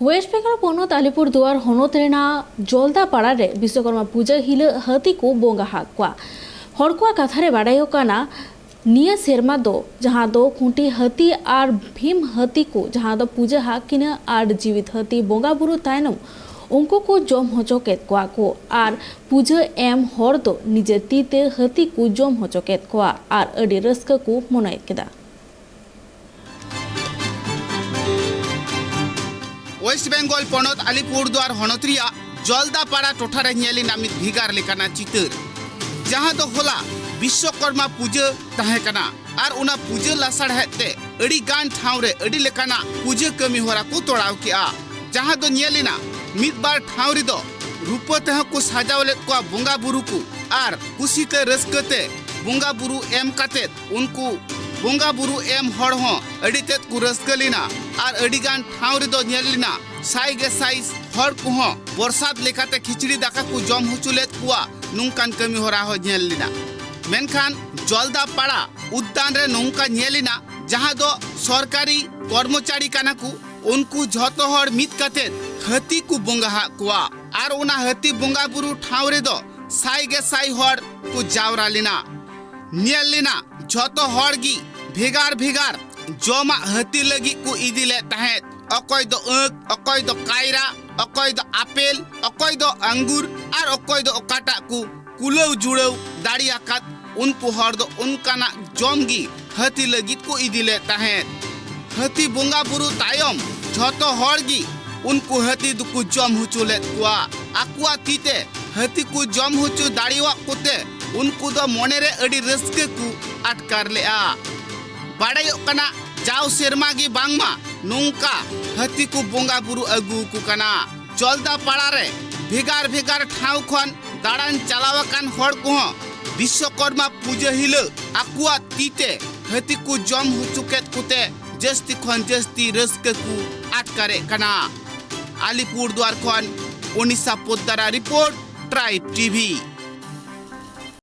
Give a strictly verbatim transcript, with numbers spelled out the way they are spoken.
West Bengal ᱯᱚᱱᱚᱛ ᱟᱞᱤᱯᱩᱨ ᱫᱩᱣᱟᱨ ᱦᱚᱱᱚᱛ ᱨᱮᱱᱟᱜ ᱡᱚᱞᱫᱟ ᱯᱟᱲᱟ ᱨᱮ ᱵᱤᱥᱥᱚᱠᱚᱨᱢᱟ ᱯᱩᱡᱟᱹ ᱦᱤᱞᱳᱜ ᱦᱟᱹᱛᱤ ᱠᱚ ᱵᱚᱸᱜᱟ ᱟᱠᱟᱫ ᱠᱚᱣᱟ᱾ ᱦᱚᱲ ᱠᱚᱣᱟᱜ ᱠᱟᱛᱷᱟ ᱨᱮ ᱵᱟᱰᱟᱭᱚᱜ ᱠᱟᱱᱟ, ᱱᱤᱭᱟᱹ ᱥᱮᱨᱢᱟ ᱫᱚ ᱡᱟᱦᱟᱸ ᱫᱚ ᱠᱷᱩᱸᱴᱤ ᱦᱟᱹᱛᱤ ᱟᱨ ᱵᱷᱤᱢ ᱦᱟᱹᱛᱤ ᱠᱚ ᱡᱟᱦᱟᱸ ᱫᱚ ᱯᱩᱡᱟᱹ ᱟᱠᱟᱫ ᱠᱤᱱᱟᱹ ᱟᱨ ᱡᱤᱣᱤᱫ ᱦᱟᱹᱛᱤ ᱵᱚᱸᱜᱟ ᱵᱩᱨᱩ ᱛᱟᱭᱱᱚᱢ ᱩᱱᱠᱩ ᱠᱚ ᱡᱚᱢ ᱦᱚᱪᱚ ᱠᱮᱫ ᱠᱚᱣᱟ ᱠᱚ ᱟᱨ ᱯᱩᱡᱟᱹ ᱮᱢ ᱦᱚᱲ ᱫᱚ ᱱᱤᱡᱮ ᱛᱤ ᱛᱮ ᱦᱟᱹᱛᱤ ᱠᱚ ᱡᱚᱢ ᱦᱚᱪᱚ ᱠᱮᱫ ᱠᱚᱣᱟ ᱟᱨ ᱟᱹᱰᱤ ᱨᱟᱹᱥᱠᱟᱹ ᱠᱚ ᱢᱚᱱᱮᱭᱮᱫ ᱠᱮᱫᱟ᱾ ᱳᱭᱮᱥᱴ ᱵᱮᱝᱜᱚᱞ ᱯᱚᱱᱚᱛ ᱟᱞᱤᱯᱩᱨᱫᱩᱣᱟᱨ ᱦᱚᱱᱚᱛ ᱨᱮᱭᱟᱜ ᱡᱚᱞᱫᱟᱯᱟᱲᱟ ᱴᱚᱴᱷᱟ ᱨᱮ ᱧᱮᱞ ᱮᱱᱟ ᱢᱤᱫ ᱵᱷᱮᱜᱟᱨ ᱞᱮᱠᱟᱱᱟᱜ ᱪᱤᱛᱟᱹᱨ, ᱡᱟᱦᱟᱸ ᱫᱚ ᱦᱚᱞᱟ ᱵᱤᱥᱥᱚᱠᱚᱨᱢᱟ ᱯᱩᱡᱟᱹ ᱛᱟᱦᱮᱸ ᱠᱟᱱᱟ ᱟᱨ ᱚᱱᱟ ᱯᱩᱡᱟᱹ ᱞᱟᱥᱟᱲᱦᱮᱫ ᱛᱮ ᱟᱹᱰᱤ ᱜᱟᱱ ᱴᱷᱟᱶ ᱨᱮ ᱟᱹᱰᱤ ᱞᱮᱠᱟᱱᱟᱜ ᱯᱩᱡᱟᱹ ᱠᱟᱹᱢᱤ ᱦᱚᱨᱟ ᱠᱚ ᱛᱚᱲᱟᱣ ᱠᱮᱜᱼᱟ, ᱡᱟᱦᱟᱸ ᱫᱚ ᱧᱮᱞ ᱮᱱᱟ ᱢᱤᱫ ᱵᱟᱨ ᱴᱷᱟᱶ ᱨᱮᱫᱚ ᱨᱩᱯᱟᱹ ᱛᱮᱦᱚᱸ ᱠᱚ ᱥᱟᱡᱟᱣ ᱞᱮᱫ ᱠᱚᱣᱟ ᱵᱚᱸᱜᱟ ᱵᱩᱨᱩ ᱠᱚ ᱟᱨ ᱠᱩᱥᱤᱛᱮ ᱨᱟᱹᱥᱠᱟᱹᱛᱮ ᱵᱚᱸᱜᱟ ᱵᱩᱨᱩ ᱮᱢ ᱠᱟᱛᱮᱫ ᱩᱱᱠᱩ ᱵᱚᱸᱜᱟ ᱵᱩᱨᱩ ᱮᱢ ᱦᱚᱲ ᱦᱚᱸ ᱟᱹᱰᱤ ᱛᱮᱫ ᱠᱚ ᱨᱟᱹᱥᱠᱟᱹ ᱞᱮᱱᱟ ᱟᱨ ᱟᱹᱰᱤ ᱜᱟᱱ ᱴᱷᱟᱶ ᱨᱮᱫᱚ ᱧᱮᱞ ᱞᱮᱱᱟ ᱥᱟᱭ ᱜᱮ ᱥᱟᱭ ᱦᱚᱲ ᱠᱚᱦᱚᱸ ᱯᱨᱚᱥᱟᱫ ᱞᱮᱠᱟᱛᱮ ᱠᱷᱤᱪᱲᱤ ᱫᱟᱠᱟ ᱠᱚ ᱡᱚᱢ ᱦᱚᱪᱚ ᱞᱮᱫ ᱠᱚᱣᱟ, ᱱᱚᱝᱠᱟᱱ ᱠᱟᱹᱢᱤ ᱦᱚᱨᱟ ᱦᱚᱸ ᱧᱮᱞ ᱞᱮᱱᱟ᱾ ᱢᱮᱱᱠᱷᱟᱱ ᱡᱚᱞᱫᱟ ᱯᱟᱲᱟ ᱩᱫᱽᱫᱟᱱ ᱨᱮ ᱱᱚᱝᱠᱟ ᱧᱮᱞ ᱮᱱᱟ, ᱡᱟᱦᱟᱸ ᱫᱚ ᱥᱚᱨᱠᱟᱨᱤ ᱠᱚᱨᱢᱚᱪᱟᱨᱤ ᱠᱟᱱᱟ ᱠᱚ, ᱩᱱᱠᱩ ᱡᱷᱚᱛᱚ ᱦᱚᱲ ᱢᱤᱫ ᱠᱟᱛᱮᱫ ᱦᱟᱹᱛᱤ ᱠᱚ ᱵᱚᱸᱜᱟ ᱟᱫ ᱠᱚᱣᱟ ᱟᱨ ᱚᱱᱟ ᱦᱟᱹᱛᱤ ᱵᱚᱸᱜᱟ ᱵᱩᱨᱩ ᱴᱷᱟᱶ ᱨᱮᱫᱚ ᱥᱟᱭ ᱜᱮ ᱥᱟᱭ ᱦᱚᱲ ᱠᱚ ᱡᱟᱣᱨᱟ ᱞᱮᱱᱟ᱾ ᱧᱮᱞ ᱞᱮᱱᱟ ᱡᱷᱚᱛᱚ ᱦᱚᱲ ᱜᱮ ᱵᱷᱮᱜᱟᱨ ᱵᱷᱮᱜᱟᱨ ᱡᱚᱢᱟᱜ ᱦᱟᱹᱛᱤ ᱞᱟᱹᱜᱤᱫ ᱠᱚ ᱤᱫᱤ ᱞᱮᱫ ᱛᱟᱦᱮᱸᱫ᱾ ᱚᱠᱚᱭ ᱫᱚ ᱟᱹᱠ, ᱚᱠᱚᱭ ᱫᱚ ᱠᱟᱭᱨᱟ, ᱚᱠᱚᱭ ᱫᱚ ᱟᱯᱮᱞ, ᱚᱠᱚᱭ ᱫᱚ ᱟᱝᱜᱩᱨ ᱟᱨ ᱚᱠᱚᱭ ᱫᱚ ᱚᱠᱟᱴᱟᱜ ᱠᱚ ᱠᱩᱞᱟᱹᱣ ᱡᱩᱲᱟᱹᱣ ᱫᱟᱲᱮ ᱟᱠᱟᱫ, ᱩᱱᱠᱩ ᱦᱚᱲ ᱫᱚ ᱚᱱᱠᱟᱱᱟᱜ ᱡᱚᱢ ᱜᱮ ᱦᱟᱹᱛᱤ ᱞᱟᱹᱜᱤᱫ ᱠᱚ ᱤᱫᱤ ᱞᱮᱫ ᱛᱟᱦᱮᱸᱫ᱾ ᱦᱟᱹᱛᱤ ᱵᱚᱸᱜᱟ ᱵᱩᱨᱩ ᱛᱟᱭᱚᱢ ᱡᱷᱚᱛᱚ ᱦᱚᱲ ᱜᱮ ᱩᱱᱠᱩ ᱦᱟᱹᱛᱤ ᱫᱚᱠᱚ ᱡᱚᱢ ᱦᱚᱪᱚ ᱞᱮᱫ ᱠᱚᱣᱟ᱾ ᱟᱠᱚᱣᱟᱜ ᱛᱤ ᱛᱮ ᱦᱟᱹᱛᱤ ᱠᱚ ᱡᱚᱢ ᱦᱚᱪᱚ ᱫᱟᱲᱮᱭᱟᱜ ᱠᱚᱛᱮ ᱩᱱᱠᱩ ᱫᱚ ᱢᱚᱱᱮᱨᱮ ᱟᱹᱰᱤ ᱨᱟᱹᱥᱠᱟᱹ ᱠᱚ ᱟᱴᱠᱟᱨ ᱞᱮᱫᱼᱟ᱾ ᱵᱟᱲᱟᱭᱚᱜ ᱠᱟᱱᱟ, ᱡᱟᱣ ᱥᱮᱨᱢᱟ ᱜᱮ ᱵᱟᱝᱢᱟ ᱱᱚᱝᱠᱟ ᱦᱟᱹᱛᱤ ᱠᱚ ᱵᱚᱸᱜᱟ ᱵᱩᱨᱩ ᱟᱹᱜᱩ ᱟᱠᱚ ᱠᱟᱱᱟ᱾ ᱡᱚᱞᱫᱟ ᱯᱟᱲᱟ ᱨᱮ ᱵᱷᱮᱜᱟᱨ ᱵᱷᱮᱜᱟᱨ ᱴᱷᱟᱶ ᱠᱷᱚᱱ ᱫᱟᱬᱟᱱ ᱪᱟᱞᱟᱣ ᱟᱠᱟᱱ ᱦᱚᱲ ᱠᱚᱦᱚᱸ ᱵᱤᱥᱥᱚᱠᱚᱨᱢᱟ ᱯᱩᱡᱟᱹ ᱦᱤᱞᱳᱜ ᱟᱠᱚᱣᱟᱜ ᱛᱤ ᱛᱮ ᱦᱟᱹᱛᱤ ᱠᱚ ᱡᱚᱢ ᱦᱚᱪᱚ ᱠᱮᱫ ᱠᱚᱛᱮ ᱡᱟᱹᱥᱛᱤ ᱠᱷᱚᱱ ᱡᱟᱹᱥᱛᱤ ᱨᱟᱹᱥᱠᱟᱹ ᱠᱚ ᱟᱴᱠᱟᱨᱮᱫ ᱠᱟᱱᱟ᱾ ᱟᱞᱤᱯᱩᱨᱫᱩᱣᱟᱨ ᱠᱷᱚᱱ ᱚᱱᱤᱥᱟ ᱯᱳᱫᱽᱫᱟᱨᱟ ᱨᱤᱯᱳᱨᱴ, ᱴᱨᱟᱭᱤᱵᱽ ᱴᱤᱵᱷᱤ᱾